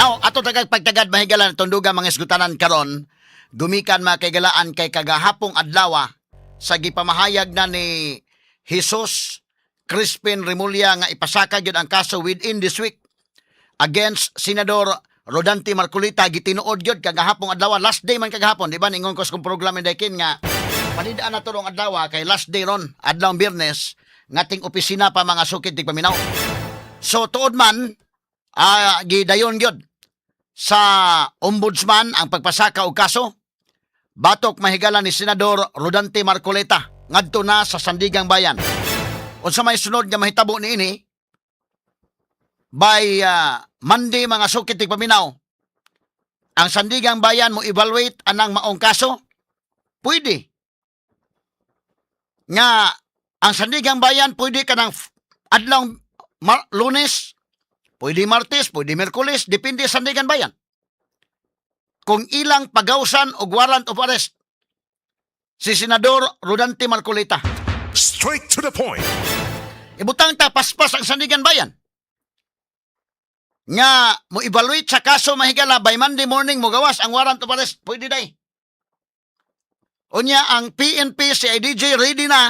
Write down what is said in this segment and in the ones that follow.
Now, ato tagag pagtagad, mahigala, tunduga mga isgutanan karon, gumikan, mga kaigalaan, kay kagahapong adlaw sa gipamahayag na ni Jesus Crispin Remulla nga ipasaka gyud ang kaso within this week against Senador Rodante Marcoleta. Gitinuod gyud kagahapong adlaw, last day man kagahapon, di ba? Ningon ko sa kong programa daykin nga palidaan na to rong adlaw kay last day ron, adlaw Biyernes, ngating opisina pa, mga sukit tigpaminaw. So tuod man, gidayon gyud sa ombudsman ang pagpasaka og kaso batok, mahigala, ni Senador Rodante Marcoleta ngadto na sa Sandigang Bayan. Unsa may sunod nga mahitabo niini by Monday, mga sukit tigpaminaw, ang Sandigang Bayan mo evaluate anang maong kaso. Pwede nga ang Sandigang Bayan, pwede kanang adlaw Lunes, pwede Martes, pwede Miyerkules, depende sa Sandigan Bayan kung ilang pagawsan og warrant of arrest si Senador Rodante Marcoleta. Straight to the point. Ibutang ta paspas ang Sandigan Bayan nga mo evaluate sa kaso, mahigala, by Monday morning mo gawas ang warrant of arrest, pwede day. Unya ang PNP, CIDG ready na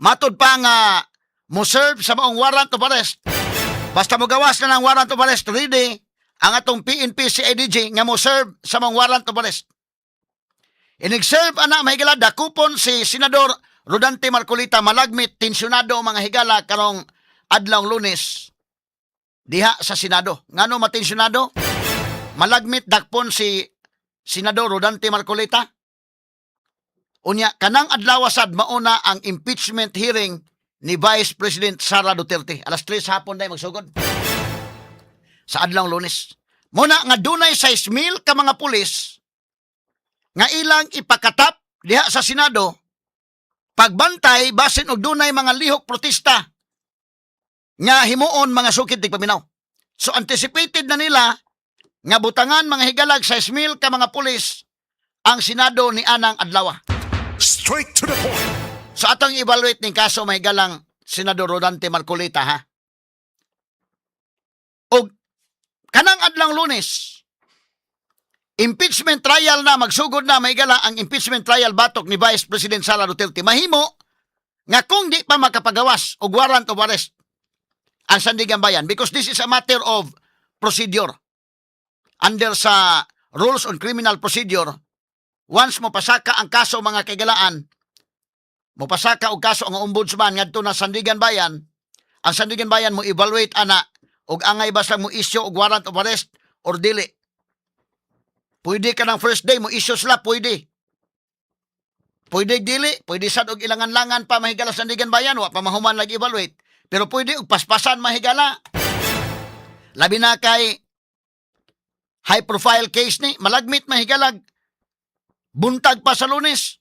matod pa nga mo serve sa maong warrant of arrest. Basta mo gawas na ng warrant of arrest, ready ang atong PNP, CIDG nga mo serve sa maong warrant of arrest. Inig-serve ana, mahigala, dakupon si Senador Rodante Marcoleta. Malagmit tensyonado, mga higala, karong adlaw Lunes diha sa Senado. Ngano matensyonado? Malagmit dakpon si Senador Rodante Marcoleta. Unya kanang adlaw sad mauna ang impeachment hearing ni Vice President Sara Duterte. Alas 3 hapon day magsugod sa adlaw Lunes. Muna nga dunay 6,000 ka mga pulis nga ilang ipakatap diha sa Senado pagbantay basin og dunay mga lihok protesta nga himuon, mga sukit tigpaminaw. So anticipated na nila nga butangan, mga higalag, 6,000 ka mga pulis ang Senado ni anang adlaw. Straight to the point. So atong evaluate ning kaso, mahigalang Senador Rodante Marcoleta, ha. Og kanang adlang Lunes, impeachment trial na, magsugod na, mahigala, ang impeachment trial batok ni Vice President Sara Duterte. Mahimo nga kung di pa makapagawas og warrant of arrest ang Sandigan Bayan, because this is a matter of procedure. Under sa Rules on Criminal Procedure, once mo pasaka ang kaso, mga kaigalaan, mopasaka og kaso ang ombudsman ngadto na Sandigan Bayan, ang Sandigan Bayan mo evaluate ana og angay ba mo issue og warrant of arrest or dili. Pwede ka ng first day mo issue sila, pwede. Pwede dili, pwede sad og ilangan-langan pa, mahigala, sa Sandigan Bayan, wa pa mahuman lagi evaluate. Pero pwede og paspasan, mahigala. Labi na kay high profile case ni, malagmit, mahigalag, buntag pa sa Lunes.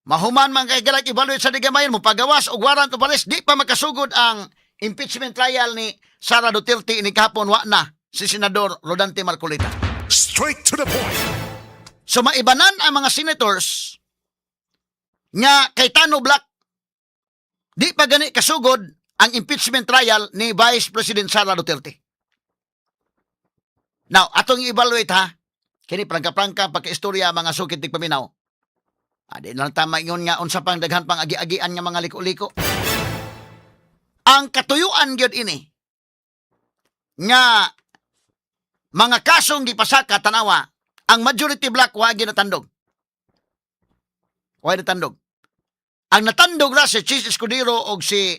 Mahuman man kay galag evaluate sa Sandigan mo pagawas og warrant of arrest, di pa makasugod ang impeachment trial ni Sara Duterte, ini kahapon wa na si Senador Rodante Marcoleta. Straight to the point. So maibanan ang mga senators nga Cayetano bloc, di pa gani kasugod ang impeachment trial ni Vice President Sara Duterte. Now, atong i-evaluate ha. Kini prangka-prangka pagka-istorya, mga sukit tigpaminaw. Di na lang tama ingon nga unsa pang daghan pang agi-agian nga mga liko-liko. Ang katuyuan gyud ini nga mga kasong gipasaka, tanawa, ang majority bloc wa ginatandog. Wa natandog. Ang natandog ra si Chiz Escudero og si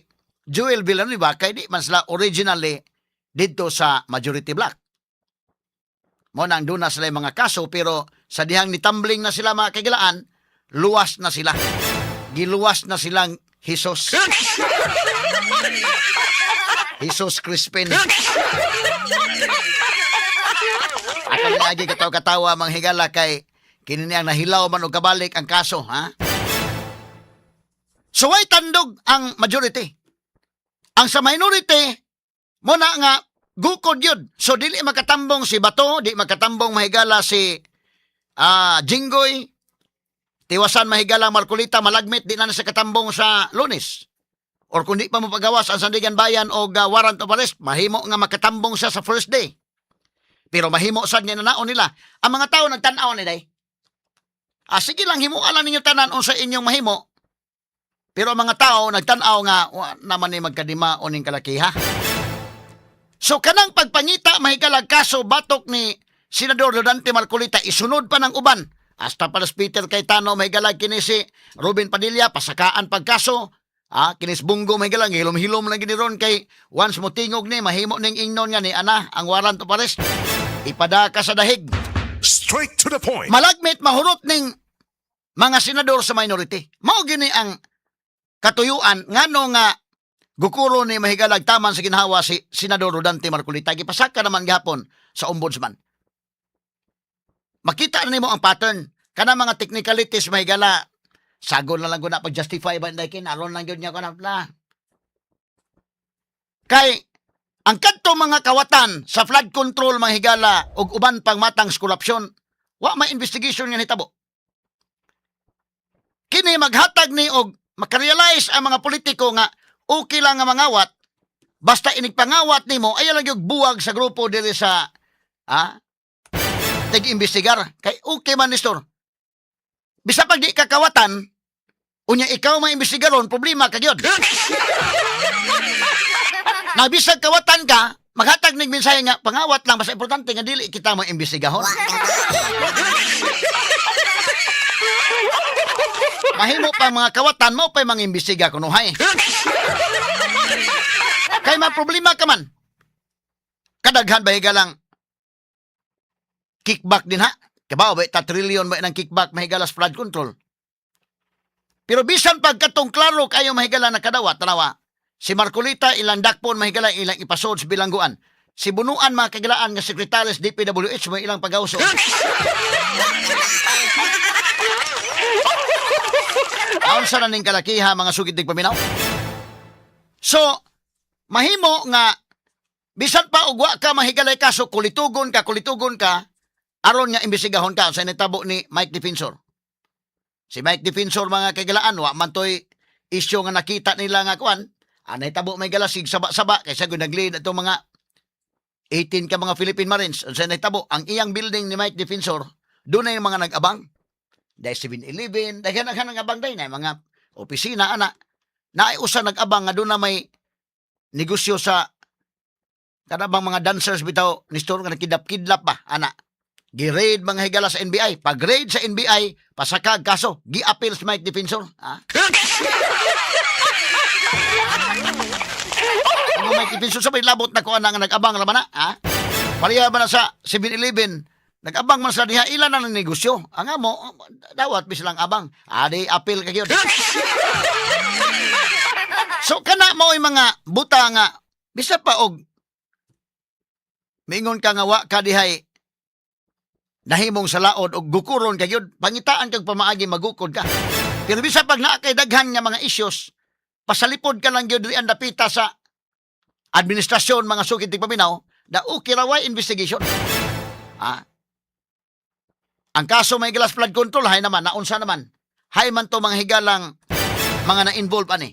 Joel Villanueva kay di man sila originally didto sa majority bloc. Mo nang doon na sila yung mga kaso, pero sa dihang nitambling na sila, mga kagilaan, luwas na sila. Giluwas na silang Jesus. Jesus Crispin. Ako lagi katawa-katawa, manghigala, kay kini niyang nahilaw man og kabalik ang kaso, ha? So way tandog ang majority. Ang sa minority, mo na nga gukod yun. So dili makatambong si Bato, di makatambong, mahigala, si Jinggoy, tiwasan, mahigala, Marcoleta, malagmit di na sa katambong sa Lunes. Or kung di pa mo pagawas ang Sandigan Bayan og warrant of arrest, mahimo nga makatambong siya sa first day. Pero mahimo sad nga nanaon nila. Ang mga tao nagtan-aw ni day. Ah, sige lang, himuan lang ninyo tanan unsa inyong mahimo. Pero ang mga tao nagtan-aw nga wa naman ni magkadima o ning kalakiha. So kanang pagpangita mahigalag kaso batok ni Senador Rodante Marcoleta, isunod pa ng uban. Hasta pala si Peter Cayetano mahigalag, kini si Robin Padilla pasakaan pagkaso. Ah, kinis Bong Go mahigalag hilom-hilom lang gini ron kay once mo tingog ni mahimo ning ingnon nga ni ana ang warrant of arrest ipadaka sa dahig. Straight to the point. Malagmit mahurot ning mga senador sa minority. Mao gini ang katuyuan ngano nga gukuro ni mahigalag taman sa ginhawa si Senador Rodante Marcoleta. Gipasaka naman gihapon sa ombudsman. Makita na nimo ang pattern. Kana mga technicalities, mahigala, sagol na lang ko na pag-justify ba kin aron lang gyud niya ko na bla. Kay ang kadto mga kawatan sa flood control, mga higala, ug uban pang matang sa korupsyon, wa may investigation nga nitabo. Kini maghatag ni og makarealize ang mga politiko nga okay lang nga mangawat basta inig pangawat nimo ay lang yung buwag sa grupo diri sa tig-imbestigar kay okay man, Nestor. Bisa pag di ka kawatan, unya ikaw maimbestigaron, problema ka gyud. Na bisag kawatan ka, maghatag nig mensahe nga pangawat lang basta importante nga dili kita maimbestigahon. Mahimo pa mga kawatan mo pa mga imbestiga kunuhay. Kay ma problema ka man. Kadaghan ba higalang kickback din ha? Kabaw ba ta trillion ba ng kickback mahigala sa flood control? Pero bisan pagkatong klaro kayo mahigala na kadawat, tanawa. Si Marcoleta ilang dakpon mahigala, ilang ipasod sa bilangguan. Si Bunuan, mga kagilaan, nga secretary sa DPWH may ilang pagawso. Aon sa naning kalakiha, mga sugid paminaw. So, mahimo nga bisan pa og wa ka mahigalay kaso, kulitugon ka, kulitugon ka aron nga imbestigahon ka sa nitabo ni Mike Defensor. Si Mike Defensor, mga kagalaan, wa man toy isyu nga nakita nila nga kuan, anay tabo may galasig saba-saba kaysa gud nag-lead atong mga 18 ka mga Philippine Marines. Unsa nahitabo? Ang iyang building ni Mike Defensor, doon na yung mga nag-abang. Dahil 7-Eleven, daghan-daghan ang abang day na mga opisina ana. Naay usa nag-abang nga doon na may negosyo sa kanabang mga dancers bitaw ni store nga nakidlap-kidlap ba ana. Gi-raid, mga higala, sa NBI. Pag-raid sa NBI, pasakag kaso, gi-appeal si Mike Defensor. Ha? Ang Mike Defensor sa may labot na kuan nga nag-abang ra man na, ha? Pareha ba na sa 7-Eleven? Nag-abang man sa diha, ilan na ng negosyo. Ang amo, dawat bis lang abang. Adi, appeal ka gyud. So kana mao mga buta nga bisa pa og mingon ka nga wa ka dihay nahimong sa laod og gukuron ka gyud, pangitaan kag pamaagi magukod ka. Pero bisa pag naa kay daghan nga mga issues, pasalipod ka lang gyud ang dapita sa administrasyon, mga sukid tigpaminaw, da okay ra way investigation. Ah. Ang kaso may glass flood control, hay naman, naunsa naman. Hay man to mga higalang mga na-involve ani.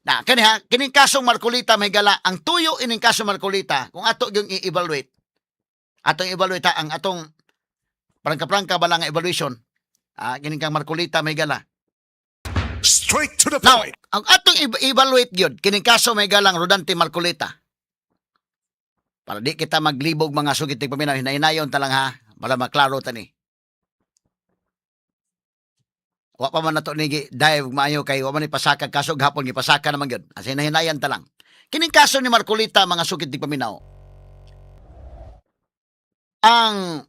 Na, kani ha, kining kasong Marcoleta may gala, ang tuyo ining kaso Marcoleta, kung ato yung i-evaluate, atong evaluate ha, ang atong prangka-prangka ba lang nga evaluation, kining kang Marcoleta may gala. Straight to the Now, point. ang atong evaluate gyud kining kaso may galang Rodante Marcoleta. Para di kita maglibog, mga sugit paminaw, hinahinayon ta lang ha, para maklaro ta ni. Wa pa man nato ni dive maayo kay wa man ni pasaka kaso gahapon gipasaka naman gyud. As hinahinayan ta lang. Kining kaso ni Marcoleta, mga sugit paminaw. Ang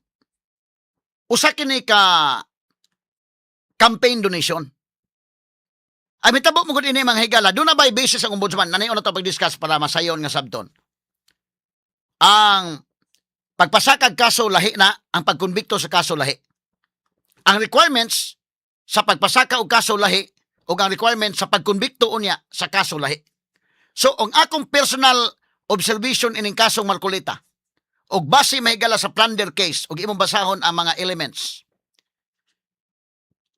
usa kini ka campaign donation. Ay, mitabo mo gud ini, mga higala. Doon na by basis ang ombudsman. Nanayon na to pag-discuss para masayon nga sabton. Ang pagpasakag kaso lahi na, ang pagkonbikto sa kaso lahi. Ang requirements sa pagpasaka og kaso lahi ug ang requirements sa pagkonbikto unya sa kaso lahi. So, ang akong personal observation ining kasong Marcoleta og base mahigala sa plunder case ug imong basahon ang mga elements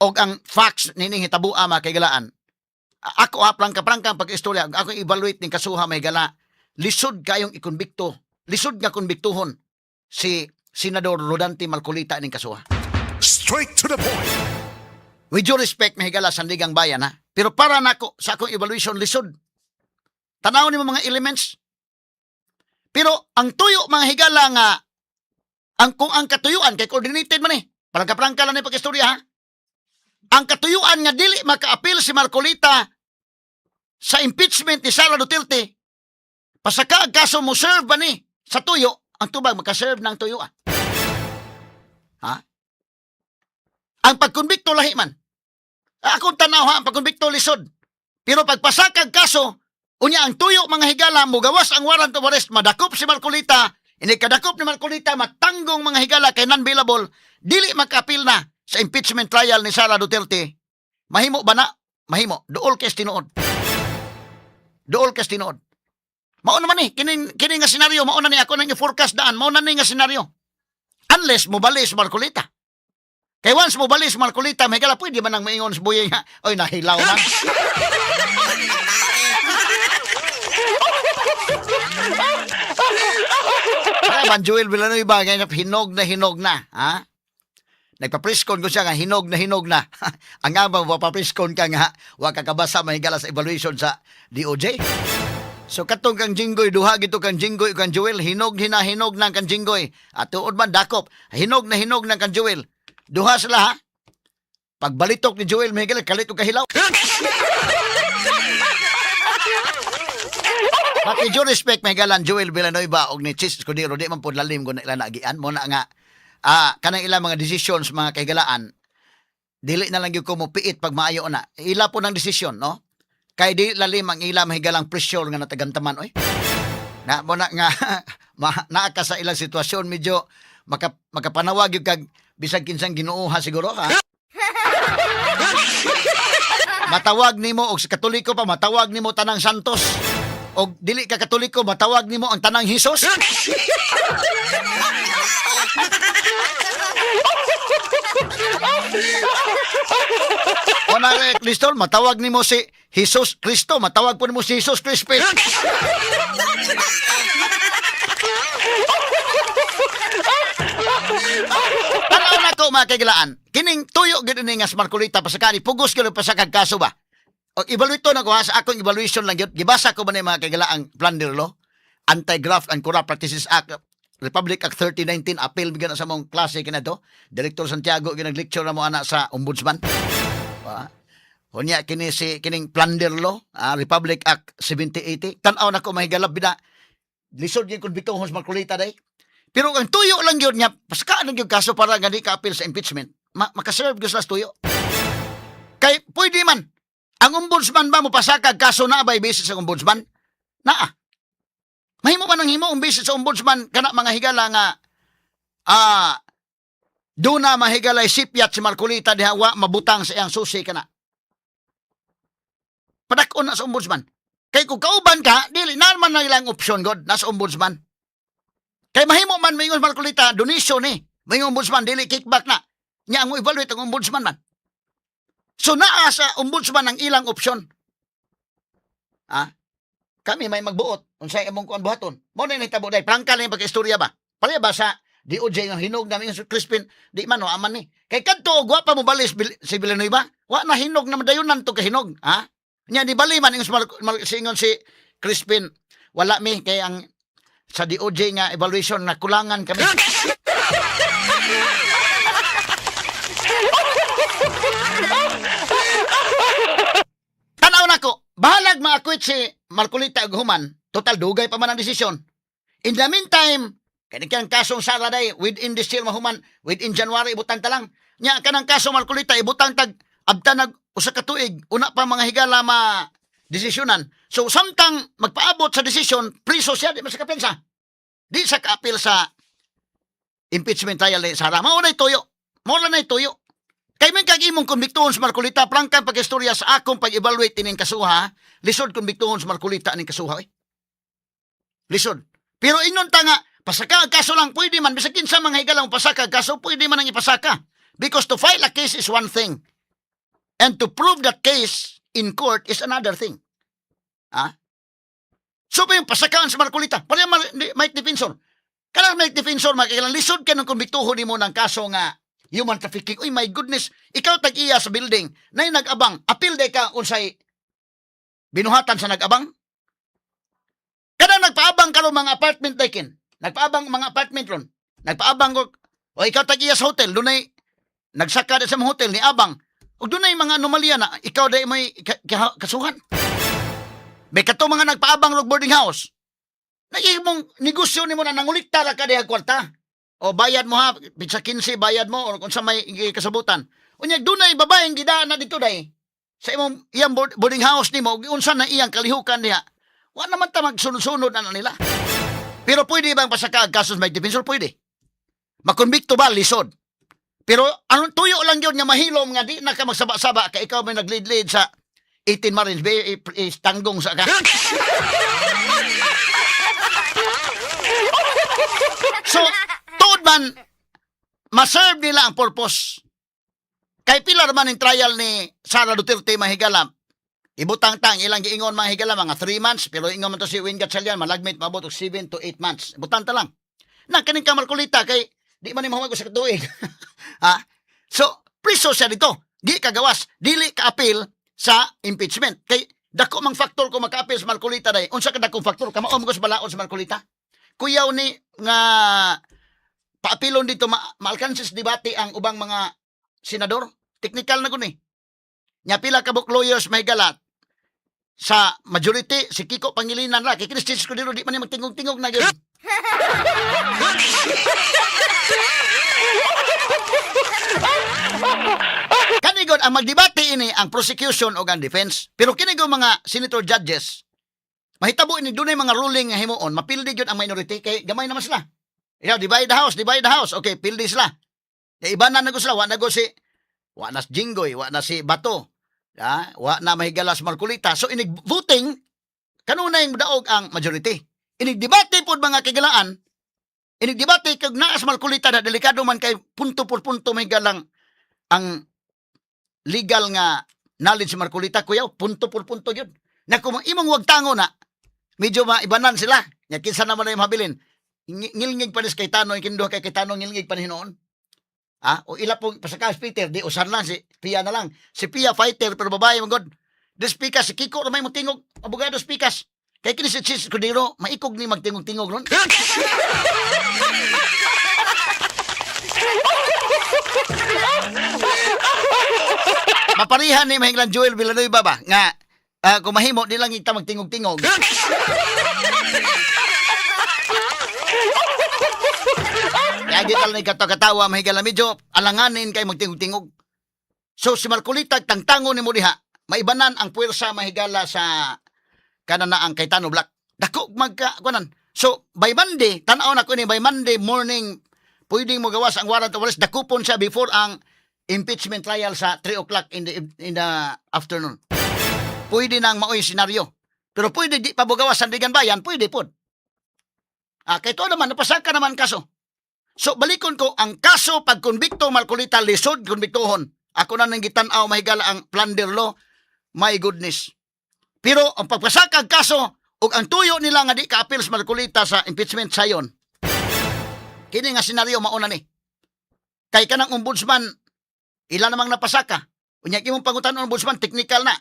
og ang facts nining hitabua, mga kaigalaan, ako ha, prangka-prangka ang pag-istorya, ako evaluate ning kasuha, mahigala, lisod kayong ikonbikto, lisod nga konbiktuhon. si Senador Rodante Marcoleta ning kasuha. Straight to the point. With due respect, mahigala, Sandigang Bayan, ha. Pero para nako sa akong evaluation, lisod. Tanaw nimo mga elements. Pero ang tuyo, mga higala, nga ang kung ang katuyuan kay coordinated man eh. Prangka-prangka lang ni pag-istorya, ha. Ang katuyuan nga dili makaapil si Marcoleta sa impeachment ni Sara Duterte, pasaka ang kaso, mo serve ba ni sa tuyo, ang tubag makaserve ng tuyo, ah. Ha? Ang pagkonbikto lahi man. Akong tanaw, ha, ang pagkonbikto lisod. Pero pagpasakag kaso, unya ang tuyo, mga higala, mugawas ang warrant of arrest, madakop si Marcoleta, ini kadakop ni Marcoleta, matanggong, mga higala, kay non-bailable, dili makapil na sa impeachment trial ni Sara Duterte. Mahimo ba na? Mahimo. Duol kay tinuod. Duol kay tinuod. Mao naman eh, kini nga senaryo, mao na ni ako nang i-forecast daan, mao na ni nga senaryo. Unless mobali si Marcoleta. Kay once mobali si Marcoleta, may gala, pwede man nang maingon sa buhay nga, "Oy, nahilaw na." Ay, man Joel Villanueva, ganyan, hinog na hinog na. Ha? Nagpa-presscon ko siya nga, hinog na hinog na. Ang nga ba, mapapresscon ka nga, wa ka kabasa, mahigala, sa evaluation sa DOJ. So katong kang Jinggoy, duha gito kang Jinggoy kang Joel, hinog hina hinog na kang Jinggoy. At tuod man dakop, hinog na hinog na kang Joel. Duha sila, ha. Pagbalitok ni Joel, mahigala, kalit og kahilaw. But with due respect, may galan Joel Villanueva og ni Chiz Escudero, di man po lalim ko na ila naagian. Mo na nga, kanang ilang mga decisions, mga kahigalaan, dili na lang gyud ko mo piit pag maayo na. Ila po ng desisyon, no? Kay di lalim ang ila mahigalang pressure nga natagantaman, oy. Na mo na nga naa ka sa ilang sitwasyon, medyo makapanawag gyud kag bisag kinsang Ginoo, ha, siguro ha. Matawag nimo og sa Katoliko pa, matawag nimo tanang Santos. Og dili ka Katoliko, matawag nimo ang tanang Hesus. Wala Kristo, matawag nimo si Jesus Kristo, matawag po nimo si Jesus Crispin. Tanaw na ko, mga kagilaan. Kining tuyo gid ni nga si Marcoleta pasakari pugos gyud pasakag kaso ba. O evaluate to na ko, ha, sa akong evaluation lang gyud. Gibasa ko ba ni, mga kagilaan, plunder law, Anti-Graft and Corrupt Practices Act, Republic Act 3019, appeal bigyan na sa mong klase kinato. Director Santiago ginag-lecture na mo ana sa ombudsman. Ah. Unya kini si kining plunder law, Republic Act 7080. Tan-aw nako, mahigalab bida. Lisod gyud kun bituhon sa Marcoleta day. Pero ang tuyo lang yun niya, paskaan lang yung kaso para nga di ka appeal sa impeachment, makaserve gyud sila sa tuyo. Kay pwede man. Ang ombudsman ba mo pasakag kaso na ba basis sa ombudsman? Naa. Mahimo man ang himo ang basis sa ombudsman kana, mga higala, nga duna, mahigalay, sipyat si Marcoleta diha wa mabutang sa iyang susi kana. Padak-on na sa ombudsman. Kay kung kauban ka, dili na man na ilang option god nasa ombudsman. Kay mahimo man maingon Marcoleta, donation ni. Maingon ombudsman, dili kickback na. Nya ang mo evaluate ang ombudsman man. So naa sa ombudsman ang ilang opsyon. Ah? Kami may magbuot unsay among kuan buhaton. Mo na nahitabo dai, prangka lang yung pagkaistorya ba. Pareha ba sa DOJ nga hinog na si Crispin, di man no aman ni. Kay kadto og wa pa mo balis si Villanueva, wa na hinog na madayunan to kahinog, ha? Nya di bali man ingon si singon si Crispin, wala mi kay ang sa DOJ nga evaluation na kulangan kami. Tanaw nako, bahalag ma-acquit si Marcoleta ug human, total dugay pa man ang desisyon. In the meantime, kani kang kasong Sara day within this year mahuman, within January ibutang ta lang. Nya kanang kaso Marcoleta ibutang tag abta nag usa ka tuig, una pa, mga higala, ma desisyonan. So samtang magpaabot sa desisyon, priso siya, di man sa kapensa. Di sa kaapil sa impeachment trial ni Sara. Mao na tuyo. Mao na tuyo. Kay man kag imong konbiktuhon sa Marcoleta, prangkang pag-istorya sa akong pag-evaluate ining kasuha, lisod konbiktuhon sa Marcoleta ining kasuha. Eh. Lisod. Pero ingon ta nga, pasaka ang kaso lang, pwede man, bisag kinsa mga higalang pasaka ang kaso, pwede man ang ipasaka. Because to file a case is one thing. And to prove that case in court is another thing. Ah? So pa yung pasakaan sa Marcoleta, pareha Mike Defensor. Kanang may defensor, makailang lisod ka ng kumbiktuhon nimo ng kaso nga human trafficking. Uy, my goodness, ikaw tag-iya sa building, nay nag-abang, apil day ka unsay binuhatan sa nag-abang? Kanang nagpaabang karon mga apartment daykin. Nagpaabang mga apartment ron. Nagpaabang og o ikaw tag-iya sa hotel, dunay nagsaka sa mga hotel ni abang. Ug dunay mga anomalya na ikaw day may kasuhan. May kato mga nagpaabang og boarding house. Naging negosyo nimo na nangulikta ra ka diha kwarta. O bayad mo ha, pizza 15 bayad mo or kung sa may kasabutan. Unya dunay babaeng gidaan na dito day sa imong iyang boarding house nimo ug unsa na iyang kalihukan diha. Wa naman ta magsunod-sunod na nila. Pero pwede bang pasaka ang kaso may defensor? Pwede. Makonbikto ba? Lisod. Pero anong tuyo lang yun nga mahilom nga di na ka magsaba-saba ka ikaw may naglid-lid sa 18 Marines Bay tanggong sa ka. So, tuod man, maserve nila ang purpose. Kay pila man ang trial ni Sara Duterte, mahigala. Ibutang tang ilang giingon, mga higala, mga 3 months, pero ingon man to si Win Gatchalian malagmit maabot og 7 to 8 months. Ibutang ta lang. Na kaning kamarkulita kay di man ni mahuwag sa tuig. Ha? So, priso siya dito. Di kagawas, dili ka-appeal sa impeachment. Kay dako mang factor kung maka-appeal sa Marcolita day. Unsa ka dakong factor? Kamao mo sa balaod sa Marcolita? Kuyaw ni nga paapilon dito maalkansis debate ang ubang mga senador. Technical na guni. Nya pila ka book lawyers may galat sa majority si Kiko Pangilinan ra kay Christian Escudero di man ni magtingog-tingog na gyud. Kanigod ang magdebate ini ang prosecution o ang defense. Pero kini gud mga senator judges, mahitabo ini dunay mga ruling nga himuon, mapildi gyud ang minority kay gamay naman sila. Ikaw, divide the house, divide the house. Okay, pildi sila. Ya, iba na sila, wa na si Jinggoy, wa na si Bato. Ha? Wa na mahigala si Marcolita. So inig voting kanunay daog ang majority. Inig debate pod, mga kigalaan, inig debate kag naa sa Marcolita na delikado man kay punto por punto may galang ang legal nga knowledge si Marcolita, kuyaw, punto por punto yun. Na kung imong wag tango na, medyo maibanan sila. Nya kinsa naman na yung habilin. Ngilngig pa ni si Cayetano, yung kinduha kay Cayetano, ngilngig pa ni noon. Ah, o ila pong pasaka si Peter, di usan lang si Pia na lang. Si Pia fighter pero babae man god. Des Pikas si Kiko ramay mo tingog, abogado Pikas. Kay kini si Chis Escudero, maikog ni magtingog-tingog ron. Maparihan ni mahinglan Joel Villanueva ba nga kung mahimo di lang ita magtingog-tingog. Kaya di tal ni katawa mahigala medyo alanganin kay magtingog-tingog. So si Marcolita tangtango ni mo diha, maibanan ang puwersa mahigala sa kanana ang Cayetano Black. Dako magka kunan. So by Monday, tan-aw na ko ni by Monday morning pwedeng mo gawas ang warrant of arrest, dakupon siya before ang impeachment trial sa 3 o'clock in the afternoon. Pwede nang maoy senaryo. Pero pwede di pa bugawas Sandiganbayan, pwede pod. Ah, kay to naman napasaka naman kaso. So balikon ko ang kaso pagkonbikto Marcolita, lisod konbiktohon. Ako na nang gitan-aw mahigala ang plunder law. My goodness. Pero ang pagpasaka ang kaso ug ang tuyo nila nga di ka-appeal sa Marcolita sa impeachment sayon. Kini nga senaryo mauna ni. Kay kanang ombudsman ila namang napasaka. Unya imong pangutan ombudsman technical na.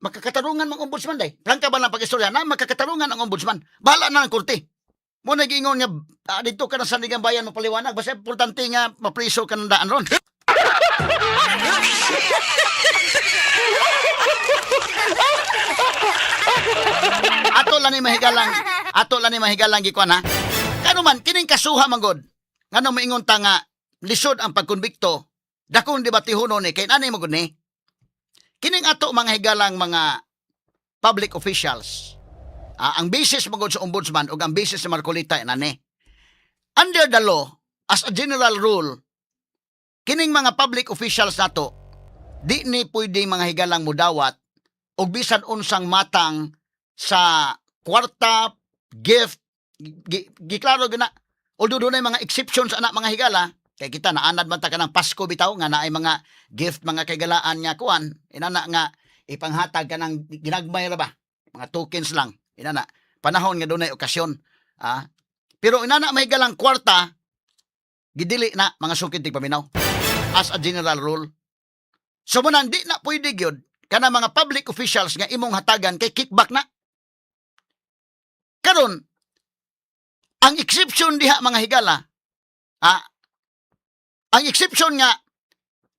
Makakatarungan mang ombudsman day. Prangka ba lang pag-istorya na makakatarungan ang ombudsman. Bahala na ang korte. Mo nagingon nga dito ka na sa Bayan mo paliwanag basta importante nga mapriso ka ng daan ron. Ato lang ni mahigalang gikuan ha. Kano man kining kasuha man gud. Ngano moingon ta nga lisod ang pagkonbikto, dakong debatihonon ni kay anay mo gud ni. Kining ato mga higalang mga public officials. Ah, ang basis mo gud sa ombudsman ug ang basis sa Marcolita inani. Under the law, as a general rule, kining mga public officials nato di ni pwede mga higalang mudawat og bisan unsang matang sa kwarta, gift, giklaro gyud na. Although dunay mga exceptions ana mga higala, kay kita naanad man ta kanang Pasko bitaw nga naay mga gift mga kaigalaan nga kuan, inana nga ipanghatag kanang ginagmay ra ba, mga tokens lang, inana. Panahon nga dunay okasyon, ah, Pero inana may galang kwarta, gidili na, mga sukid tigpaminaw. As a general rule. So mao di na pwede gyud kana mga public officials nga imong hatagan kay kickback na. Karon, ang exception diha, mga higala, ang exception nga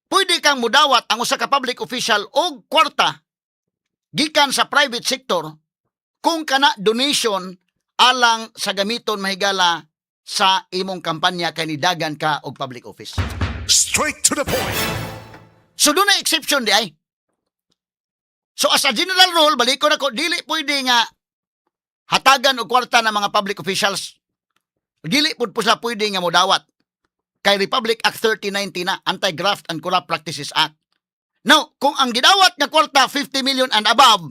pwede kang mudawat ang usa ka public official og kwarta gikan sa private sector kung kana donation alang sa gamiton, mahigala, sa imong kampanya kay nidagan ka og public office. Straight to the point. So doon na exception di ay. So as a general rule, balik ko na ko, dili pwede nga hatagan og kwarta ng mga public officials. Dili pud po sila pwede nga modawat. Kay Republic Act 3090 na, Anti-Graft and Corrupt Practices Act. Now, kung ang gidawat nga kwarta 50 million and above,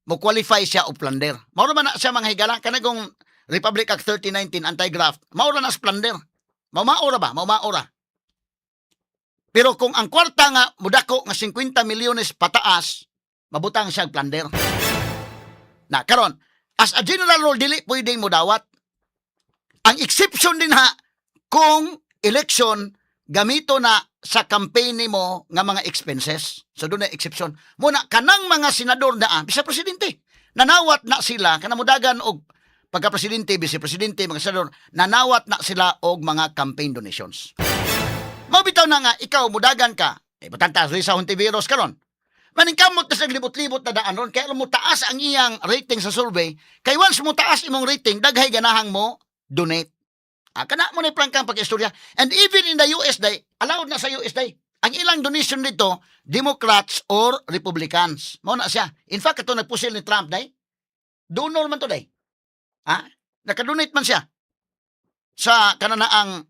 mo qualify siya og plunder. Mao man na siya, mga higala, kanang kung Republic Act 3019 anti-graft, mao ra na sa plunder. Mao maora ba? Mao maora. Pero kung ang kwarta nga mudako nga 50 milyones pataas, mabutang siya og plunder. Na karon, as a general rule, dili pwedeng mudawat. Ang exception din ha kung election gamito na sa campaign nimo nga mga expenses. So doon na exception. Muna kanang mga senador na bisa presidente. Nanawat na sila kanang mudagan og pagka-presidente, vice presidente, mga senador, nanawat na sila og mga campaign donations. Mao bitaw na nga ikaw mudagan ka. Eh butang ta Risa Hontiveros karon. Maningkamot na sa libot-libot na daan ron kaya mo taas ang iyang rating sa survey. Kay once mo taas imong rating, daghay ganahang mo donate. Kana mo na prangkang pag-istorya. And even in the US day, allowed na sa US day. Ang ilang donation dito, Democrats or Republicans. Mao na siya. In fact, ito nagpusil ni Trump day. Donor man to day. Ha? Nakadonate man siya sa kananaang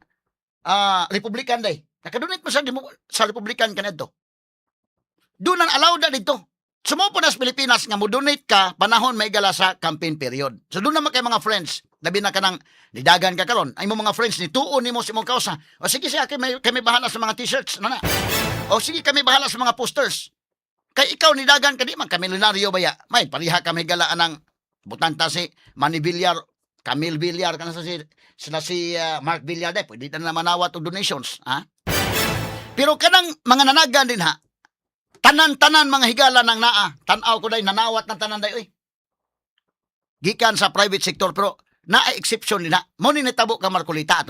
Republican day. Nakadonate man siya sa Republican kanadto. Doon ang allowed na dito. Sumo po na sa Pilipinas nga mo donate ka panahon may gala sa campaign period. So doon naman kay mga friends, labi na kanang nidagan ka karon, ay mo mga friends ni tuon nimo sa imong kausa. O sige siya, kami bahala sa mga T-shirts, ano na. O sige, kami bahala sa mga posters. Kay ikaw nidagan ka, di man kami milyonaryo baya. May pareha kami galaan ng butanta si Manny Villar, Camille Villar kana sa si sila si Mark Villar de, pwede na naman nawat og donations, ha? Pero kanang mga nanagan din ha, tanan-tanan, mga higala ng naa, tan-aw ko day nanawat ng tanan day oy. Gikan sa private sector, pero naa exception din na. Mo ni nitabo ka Marcolita ato.